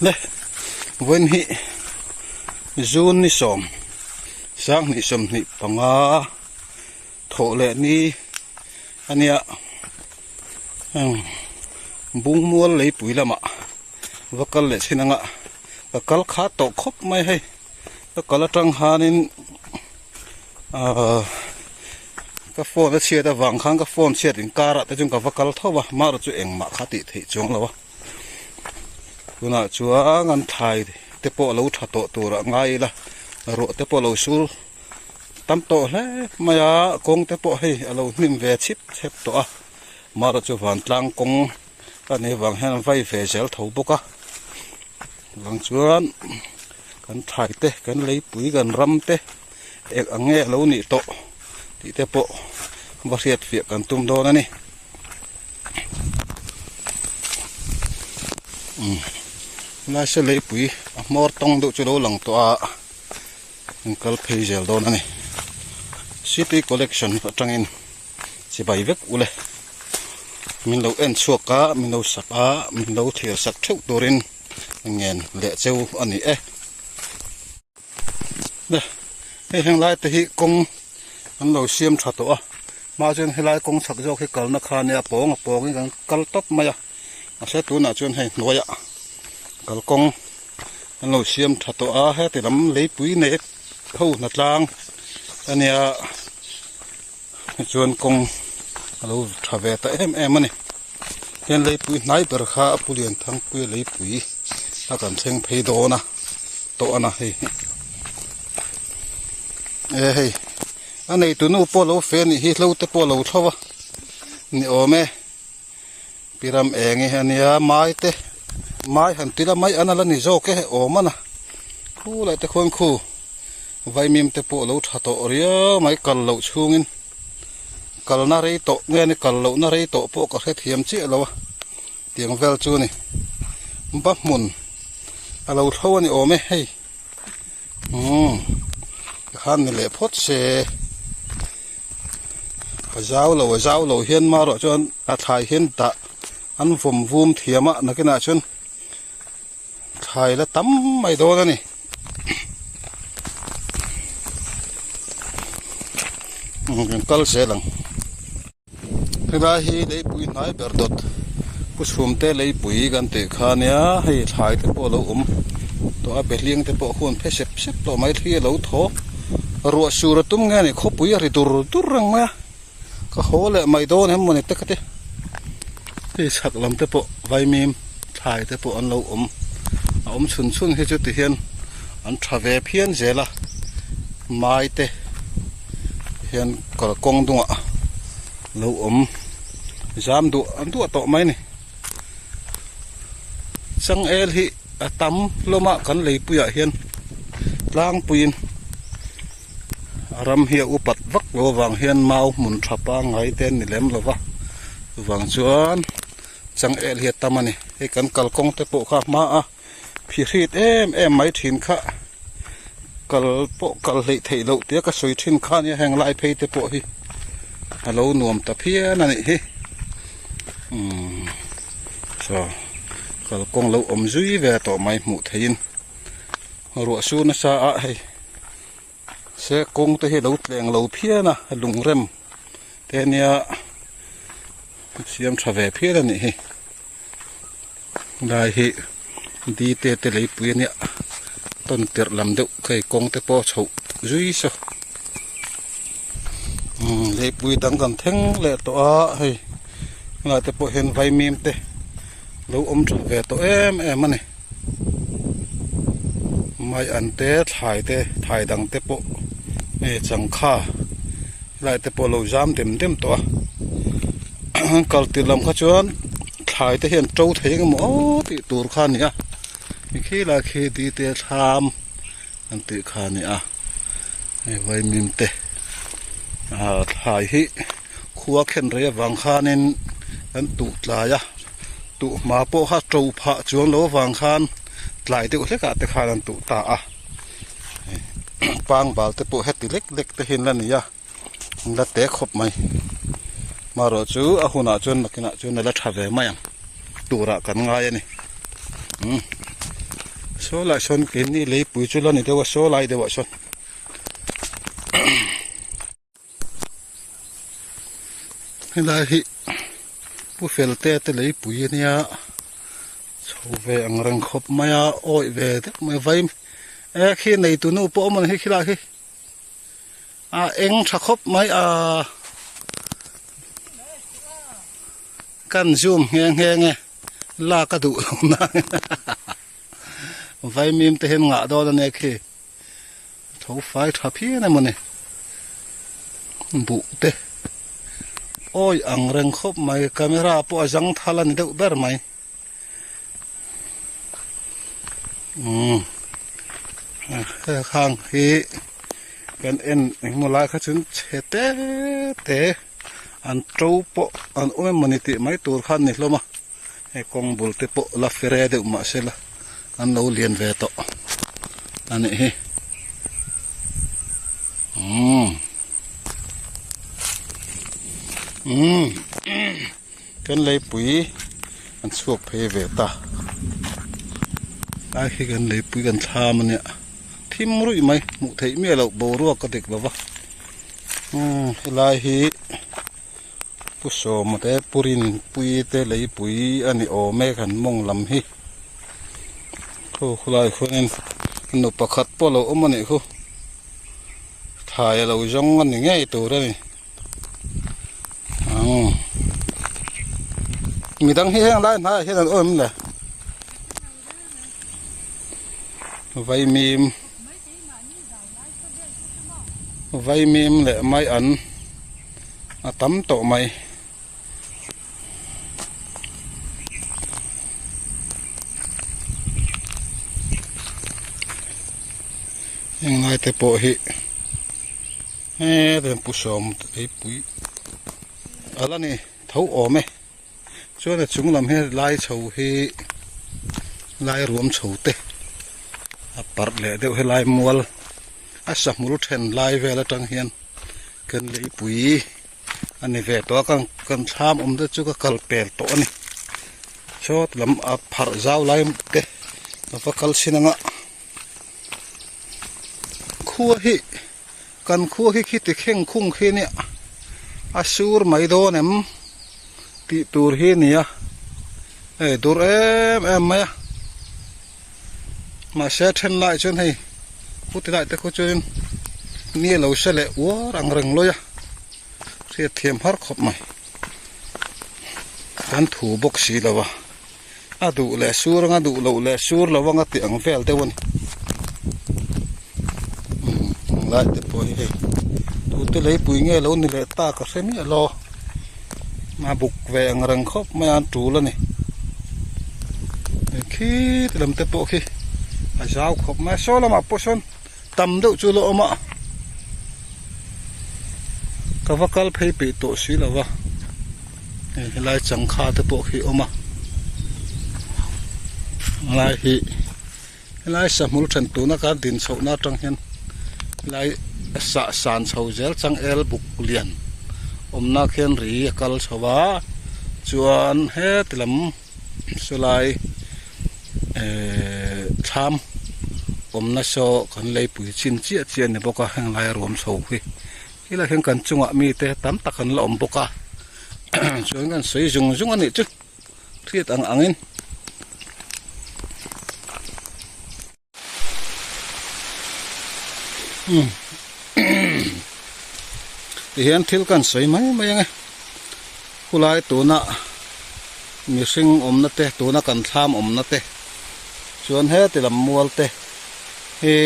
Le vawiin hi June ni sawm sanghnih 25 thawh leh ni a nia heng bungmual leipui lamah va kal leh chin anga ka kal kha tawh khawp mai hei ka kal atang hianin ahh ka phone a chhiat avang khan ka phone chhiat inkarah te chuan ka va kal tho a amaherawh chu engmah kha tih theih chuang lo a tunah chuan an thlai te pawh a lo tha tawh tur ah ngai ila ruah te pawh a lo sur tam tawh hle mai a kawng te pawh hei a lo hnim ve chhip chhep tawh a amaherawh chu vantlang kawng a nih avang hian an vai ve zel tho bawk a vang chuan kan thlai te kan leipui kan ram te eng ang nge a lo nih tawh tih te pawh va hriat fiah kan tum dawn a ni umm helai se leipui a hmawr tawng deuh chu a lo lang tawh a an kal phei zel dawn a ni city collection atangin chibai vek ule min lo en chhuak a min lo sak a min lo thlir sak theuh turin ngen leh cheu a ni e. Hei heng lai te hi kawng an lo siam tha tawh a hma chuan helai kawng chhak zawk hi kalna kha ania a pawng a pawng in kan kal tawp mai a mahse tunah chuan hei hnuaiah kalkawng an lo siam tha tawh a heti lam leipui nei ho hnatlang ania chuan kawng a lo tha ve ta em em a ni hian leipui hnai ber kha a pu lian thangpui leipui a kan thleng phei dawn a tawh a na hei e hei a neitu nu pawh lo fe anih hi hlo te pawh a lo thlo a ni awm e piram eng hi ania mai te mai han ti la mai an ala ni zawk e awm a na khu leh te khuan khu vaimim te pawh a lo tha tawh riau mai kal loh chhungin kalna rei tawh nge ni kal lohna rei tawh pawh ka hrethiam chiah lo a tiang vel chu ni ba hmun a lo thlo a ni awm e hei umm tikhan ni leh phawt se a zau lo a zau lo hian marawh chuan a thlai hian dah an vawm vum thiam a nakinah chuan thlai la tam mai dawn a ni. Kan kal zel ang. Helai hi leipui hnai ber dawt pu chhum te leipui kan tih kha ania hei thlai te pawh a lo awm tawh a behliang te pawh hun phe sep sep tawh mai thli a lo thaw ruah sur a tum nge ni khawpui a ri dur dur reng mai a ka haw leh mai dawn em mawni te ka ti hei chhak lam te pawh vaimim thlai te pawh an lo awm a awm chhun chhun hi chu ti hian an tha ve phian zel a mai te hian kalkawng dungah lo awm zam duah duah tawh mai a ni changel hi a tam hlawm a kan leipuiah hian tlangpuiin a ram hi a upat vak lo avang hian mau hmun tha pangngai te an ni lem lo va chuvang chuan changel hi a tam a ni hei kan kalkawng te pawh kha a hma a. Phihrit em em mai thin kha kal pawh kal hleih theih loh tia ka sawi thin kha ania heng lai phei te pawh hi a lo nuam ta phian a nih hi umm saw kalkawng lo awm zui ve tawh mai hmuh theihin ruah su nasa a hei se kawng te hi a lo tleng lo phian a lungrem te ania siam tha ve phian a nih hi. Lai hi di te te leipui a nia tawn tirh lam deuh hei kawng te pawh a chhoh zui saw umm leipui dang kan thleng leh tawh a hei tunah te pawh hian vaimim te lo awm tha ve tawh em em a ni mai an te thlai te thlai dang te pawh hei changkha helai te pawh a lo zam dem dem tawh a kal tirh lam kha chuan. Thlai te hian to thei eng emaw aw tih tur kha a ni a ni khi lai khi dite thlam an tih kha a ni a hei vaimim te ah thlai hi khua khen rei avang khanin an tuh tlai a tuh hma pawh kha to phah chuang lo avang khan tlai deuh hlek ah te khan an tuh ta a pangbal te pawh heti lek lek te hian la ni a. An la te khawp mai marawh chu a hunah chuan nakinah chuan a la tha ve mai ang turah kan ngai a ni umm. Saw lai sawn keini leipui chu la ni deuh a saw lai deuh ah sawn helai hi pu fel te te leipui a nia chho ve ang reng khawp mai a awih ve deuh mai a vai e khi neitu nu pawh a awm a ni khi khilai khi a eng tha khawp mai a kan zoom nghe nghe nge lak a duh lo nang vaimim te hian ngah dawn a nia khi tho fai tha phian emaw ni buh te awi ang reng khawp mai camera pawh a zang thal a ni deuh ber mai umm heng hi kan en engemaw lai kha chuan chhe te te an to pawh an awm emawni tih mai tur kha an ni hlawm a hei kawng bul te pawh la fere deuh mah se la an lo lian ve tawh a nih hi umm umm kan leipui an chhuak phei ve ta lai khi kan leipui kan thlam a nia thim ruih mai hmuh theih miah loh boruak a dik lova umm helai hi Pu Sawma te Pu Rinpui te leipui a ni awm e kan mawng lam hi khu khulai khuanin nu pakhat pawh a lo awm a nih khu thlai a lo zawng a ni ngei tur a ni ang midang hi heng lai hnaiah hian an awm em le vaimim Vaimim leh mai an a tam tawh mai. Heng lai te pawh hi heti pu sawm eipui a la ni tho awm e. Chuan a chung lam hi lai chho hi lai ruam chho te a parh leh deuh helai mual a sahmul then lai vel atang hian kan leipui a ni ve tawh a kan kan thlam awm te chu ka kal pel tawh a ni sawt lam a pharh zau lai te a va kal chin anga khua hi kan khua hi khi ti kheng khung khi nia a sur mai dawn em tih tur hi a ni a hei dur em em mai a mahse a then lai chuan hei khuti lai te khu chuan ni a lo se leh uar ang reng lawi a hriat thiam har khawp mai kan thu bawk si lo a a duh leh sur anga duh loh leh sur lo anga tih ang vel deuh a ni umm lai te pawh hi hei tute leipui nge lo ni leh ta ka hre miah lo a buk ve ang reng khawp mai a an tul a ni khi ti lam te pawh khi a zau khawp mai a saw lamah pawh sawn tam deuh chu la awm a ka va kal phei peih tawh si lo va. Hei helai changkha te pawh khi a awm a helai hi helai sahmul then tuna kan din chhoh na atang hian helai sah san chho zel changel buk lian awmna khian ri a kal chho a chuan heti lam sawlai ehh thlam awmna saw kan leipui chin chiah chiah a ni bawk a heng lai a ruam chho hi. Helai hian kan chungah mite tam tak an la awm bawk a chuan kan sawi zung zung a nih chu hriat ang angin. Tihian thil kan sawi mai mai ang e khulai tuna mihring awmna te tuna kan thlam awmna te chuan heti lam mual te hi.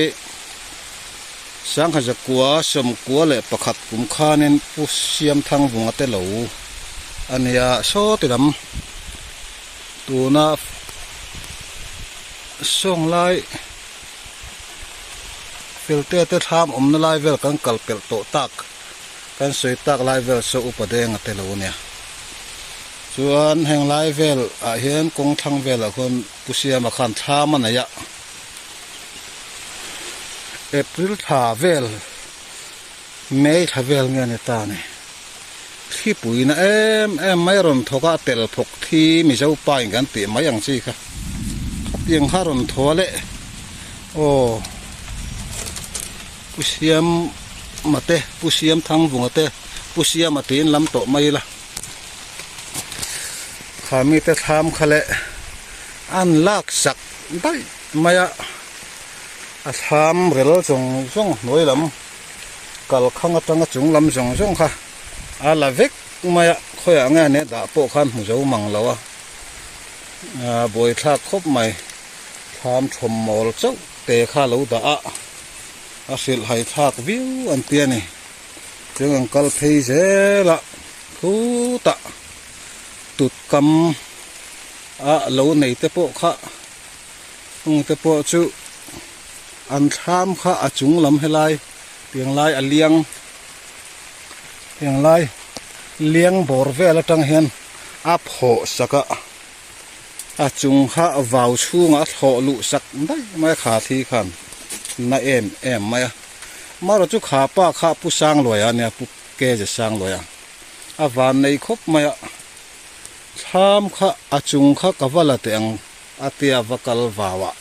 Sangha zakua sawmkua leh pakhat kum khanin Pu Siamthang vunga te lo a nia saw ti lam tuna sawng lai felte te thlam awmna lai vel kan kal pelh tawh tak kan sawi tak lai vel saw upa denga te lo a nia chuan heng lai vel ah hian kawng thlang velah khuan Pu Siama khan thlam a nei a. April thla vel May thla vel nge ni ta ni thlipui na em em mai rawn thawk a tel phawk thi Mizo pa in kan tih mai ang chi kha khatiang kha rawn thaw a leh. Aw Pu Siama te Pu Siamthangvunga te Pu Siama tiin lam tawh mai ila kha mite thlam kha leh an lak sak daih mai a a thlam rel zawng zawng hnuai lam kalkhang atanga chung lam zawng zawng kha a la vek mai a khawiah nge nia dah pawh khan hmu zo mang lo a ah buaithlak khawp mai thlam thawm mawl chauh te kha lo dah a a hrilh hai thlak viau an ti a ni chuan an kal phei zel a khutah tut kam a lo nei te pawh kha hung te pawh chu an thlam kha a chung lam helai tiang lai a liang tiang lai liang bawr vel atang hian a phawh sak a a chung kha vau chhungah a thlawh luh sak daih mai a kha thi khan na em em mai a marawh chu kha pa kha pu Sangluaia ania pu Keze Sangluaia a van nei khawp mai a thlam kha a chung kha ka va la teh ang a tia va kal vau a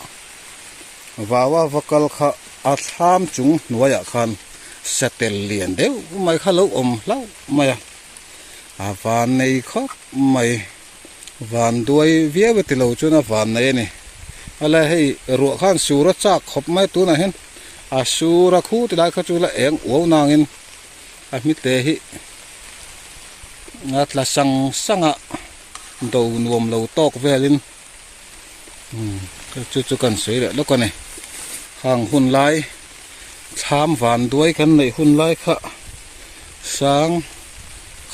vau a va kal kha a thlam chung hnuaiah khan satel lian deuh mai kha lo awm hlauh mai a a van nei khawp mai. Van duai viau e tilo chuan a van nei a ni. Ala hei ruah khan sur a chak khawp mai tunah hian a sur a khu ti lai kha chu la eng uau nangin a hmite hi a tla sang sang a do nuam lo tawk velin umm chu chu kan sawi leh lawk a ni. Hang hun lai thlam van duai kan neih hun lai kha sang.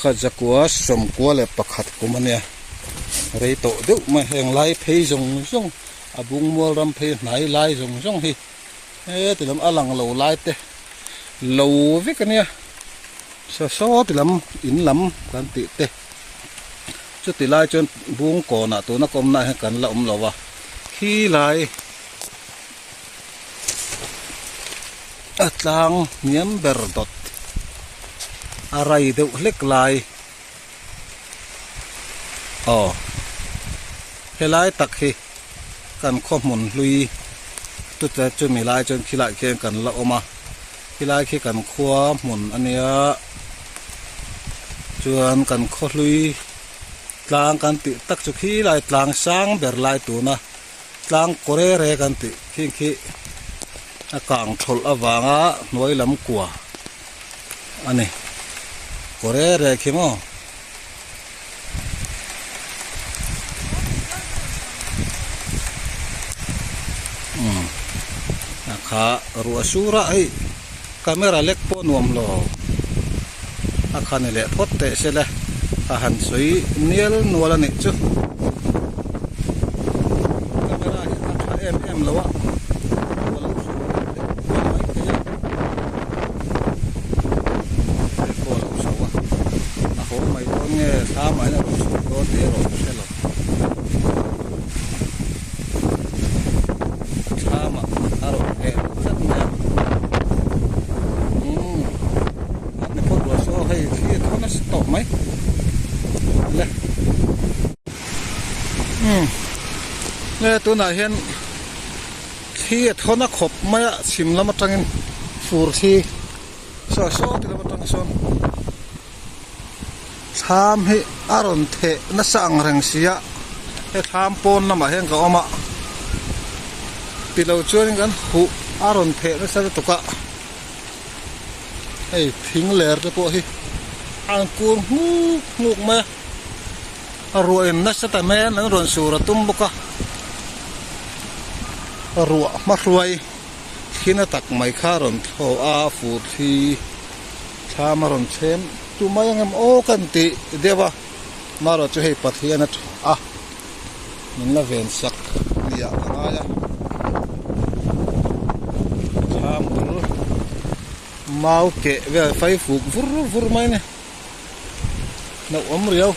Kha zakua sawmkua leh pakhat kum a nia, rei tawh deuh mai heng lai phei zawng zawng a bung mual ram phei hnai lai zawng zawng hi heti lam a lang lo lai te lo vek a nia saw saw ti lam in lam kan tih te chuti lai chuan bung kawnah tuna ka awmna ah hian kan la awm lo a khi lai a tlang hniam ber dawt a rai deuh hlek lai aw helai tak hi kan khaw hmun hlui chute chumi lai chuan khilai khian kan la awm a khilai khi kan khua hmun a nia chuan kan khaw hlui tlang kan tih tak chu khilai tlang sang ber lai tuna. Tlang kawre rek an tih khing khi a kang thlawlh avanga hnuai lam kua a ni. Kawre rek hi maw? Umm a kha ruah sur a hei camera lek pawh nuam lo a kha ni leh phawt teh se le a han sawi nial nual a nih chu camera hi a tha em em lo a a lo chhuak deuh kual mai thei a hei pawh a lo chho a a haw mai dawn nge thla mah in a rawn chhuak dawn tih erawh ka hre lo. Thlamah a rawn heh duh tlat mai a umm a ni phawt ruah saw hei thli a thaw nasa tawh mai le umm le tunah hian thli a thaw na khawp mai a chhim lam atangin fur thli saw saw ti lam atang sawn Thlam hi a rawn theh nasa ang reng si a, he thlam pawn lamah hian ka awm a, tilo chuanin kan huh a rawn theh nasa lutuk a, hei thing ler te pawh hi an kur nghuk nghuk mai a, a ruah in nasa ta mai a an rawn sur a tum bawk a, ruah hma hruai thli na tak mai kha a rawn thlawh a fur thli. Thlam a rawn chhem tu mai ang em aw ka han tih deuh a, marawh chu hei Pathian a tha a, min la ven sak ni ah ka ngai a, thlam bul mau keh vel fai fuk vur vur mai a ni, hlauhawm riau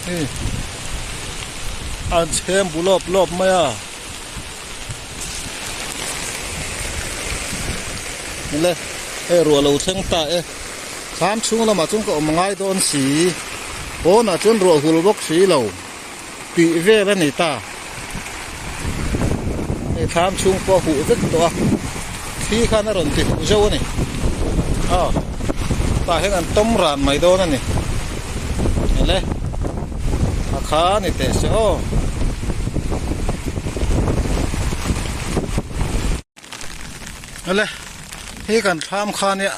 hei an chhem bu lawp lawp mai a. Le hei ruah lo thleng ta e thlam chhung lamah chuan ka awm ngai dawn si pawnah chuan ruah hul bawk si lo tih vel a ni ta. Hei thlam chhung pawh a huh vek tawh a, thli khan a rawn ti huh zeuh a ni. Aw, tah hian an tawm ran mai dawn a ni. Ele, a kha a ni teh se aw. Ele, hi kan thlam kha nia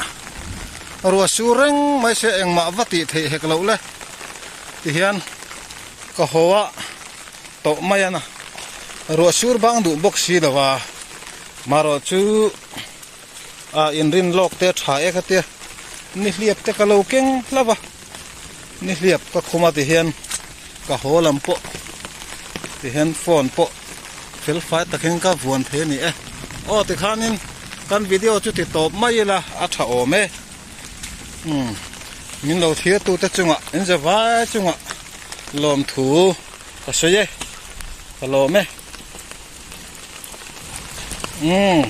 ruah sur reng mai se engmah va tih theih hek loh le tihian ka haw a. tawh mai a na ruah sur bang duh bawk si lo a marawh chu ah inrin lawk te a tha e ka tia nihliap te ka lo keng hlauh a nihliap ka khum a ti hian ka haw lam pawh ti hian phone pawh fel fai takin ka vuan thei a ni e aw tikhanin kan video chu ti tawp mai ila a tha awm e umm min lo thlir tute chungah in ze vai chungah lawmthu. Ka sawi e, ka lawm e. Umm,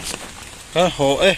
kan haw e.